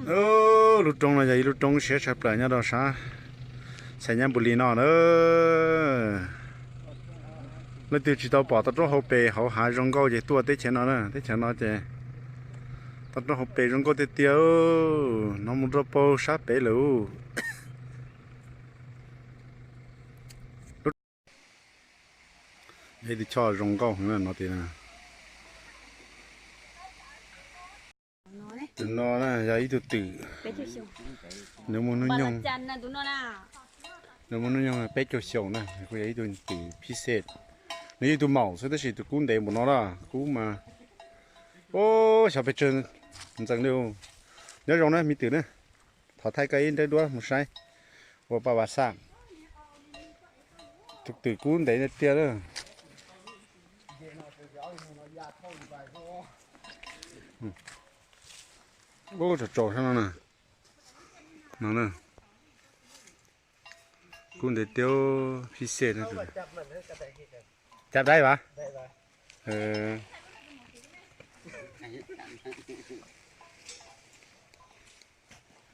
Lub roob no yog ib lub roob siab tshaj plaws nyob rau sab Xais Nyab Npus Lis no na. Leej twg tsis tau pom toj roob hauv pes hauv hav zoo nkauj ces tuaj teb chaws no na. Teb chaws no ces toj roob hauv pes zoo nkauj tiag tiag. No mus rau pem sab pem lawm. Ib tug choj zoo nkauj heev no tias. Tus no na yog ib tug twm, nws muaj hnub nyoog, nws muaj hnub nyoog peb caug xyoo na, kuj yog ib tug twm phij xej. Nws yog ib tug maum xwb tab sis tus kub ntev npaum no na, kub mas, o, xyov pes tsawg ntxees li. Nyob zoo na me twm na, thov thaij koj ib nrawb duab mus saib, ua paj vas xaj. Tus twm kub ntev tiag tiag lawm. Ub, tsaus tsaus sab no na. No na. Kub ntev tiag, phij xej na. Cab daib vas.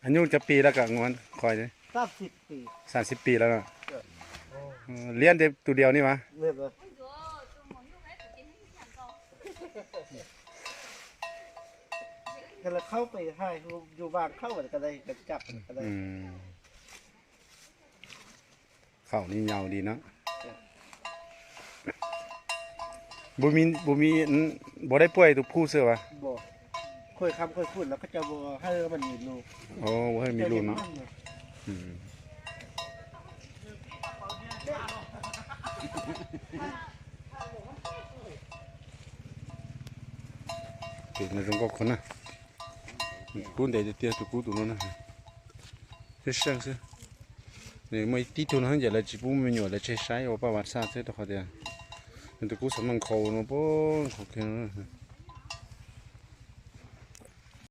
Nyuj cov pis lawm kom qhov, xas xib pis lawm. Liab ntev tus diaus ni mas. Khaum li nyau li na. Npua dai puaj tus phuj xwb as. Ua hawj mi lug no. Tus no zoo nkauj kawg na. Kub ntev tiag tiag tus kub tus no na. Seej seej xwb. Nws muaj ib tug no ces lawv tsis pub me nyuam lawv tseg saib ua paj vas xaj xwb rau qhov tias nws tus kub xav maj nkhaus no, nkhaus kiag no.